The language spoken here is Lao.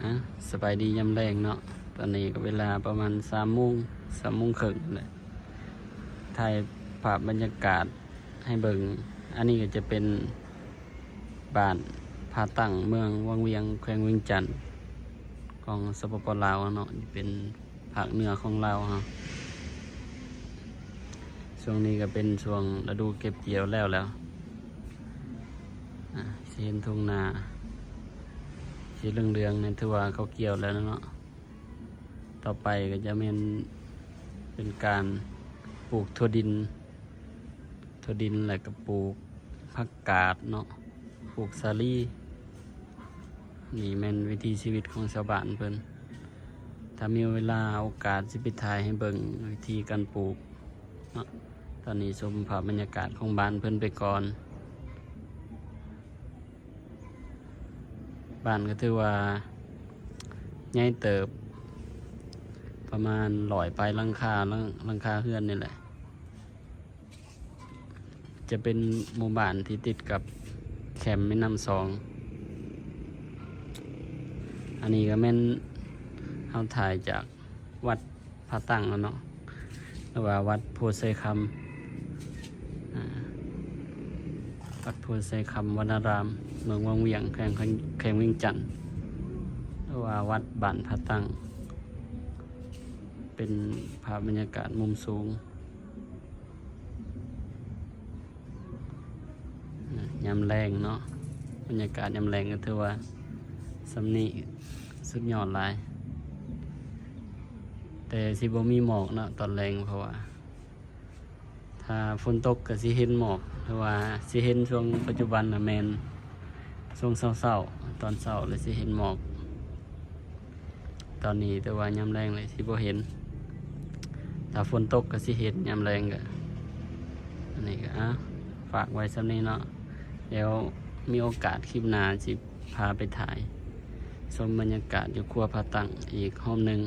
ອ່ະ ສະບາຍດີຍາມແລງເນາະ. ຕອນນີ້ກໍເວລາປະມານສາມໂມງ ສາມໂມງເຄິ່ງແຫຼະ. ຖ່າຍພາບບັນຍາກາດໃຫ້ເບິ່ງ. ອັນນີ້ກໍຈະເປັນບ້ານຜາຕັ້ງ ເມືອງວັງວຽງ ແຂວງວຽງຈັນ ຂອງ ສປປ ລາວເນາະ, ເປັນ ພາກເໜືອຂອງລາວເຮົາ. ຊ່ວງນີ້ກໍເປັນຊ່ວງລະດູເກັບກ່ຽວແລ້ວແຫຼະ. ອາ ຊິເຫັນທົ່ງນາສີເຫຼືອງໆ ນີ້ຖືວ່າເຂົາກ່ຽວແລ້ວເນາະ. ຕໍ່ໄປກໍຈະແມ່ນເປັນການປູກຖົ່ວດິນ ຖົ່ວດິນ ແລ້ວກໍປູກຜັກກາດເນາະ, ປູກສາລີ. ນີ້ແມ່ນວິຖີຊີວິດຂອງຊາວບ້ານເພິ່ນ. ຖ້າມີເວລາໂອກາດຊິໄປຖ່າຍໃຫ້ເບິ່ງວິທີການປູກເນາະ. ຕອນນີ້ຊົມພາບບັນຍາກາດຂອງບ້ານເພິ່ນໄປກ່ອນ. ບ້ານກໍຖືວ່າໃຫຍ່ເຕີບ ປະມານຮ້ອຍປາຍຫຼັງຄາ ຫຼັງ ຫຼັງຄາເຮືອນນີ້ແຫຼະ. ຈະເປັນໝູ່ບ້ານທີ່ຕິດກັບແຄມແມ່ນ້ຳສອງ. ອັນນີ້ກໍແມ່ນເຮົາຖ່າຍຈາກວັດຜາຕັ້ງແລ້ວເນາະ ຫຼືວ່າວັດໂພໄຊຄຳ ອາ ວັດໂພໄຊຄຳວະນາລາມ ເມືອງວັງວຽງ ແຂວງ ແຂວງວຽງຈັນ ຫຼືວ່າວັດບ້ານຜາຕັ້ງ. ເປັນພາບບັນຍາກາດມຸມສູງ. ຍາມແລງເນາະ, ບັນຍາກາດຍາມແລງກໍຖືວ່າສ່ຳນີ້ສຸດຍອດຫຼາຍ. ແຕ່ຊິບໍ່ມີໝອກເນາະຕອນແລງ, ເພາະວ່າຖ້າຝົນຕົກກໍຊິເຫັນໝອກ, ຫຼືວ່າຊິເຫັນຊ່ວງປັດຈຸບັນນະແມ່ນ ຊ່ວງເຊົ້າໆ ຕອນເຊົ້າແລ້ວຊິເຫັນໝອກ. ຕອນນີ້ແຕ່ວ່າຍາມແລງເລີຍຊິບໍ່ເຫັນ, ຖ້າຝົນຕົກກໍຊິເຫັນຍາມແລງ. ກໍ ອັນນີ້ກໍ ອາ ຝາກໄວ້ສ່ຳນີ້ເນາະ, ແລ້ວມີໂອກາດຄລິບໜ້າຊິພາໄປຖ່າຍຊົມບັນຍາກາດຢູ່ຂົວຜາຕັ້ງອີກຮອບໜຶ່ງ.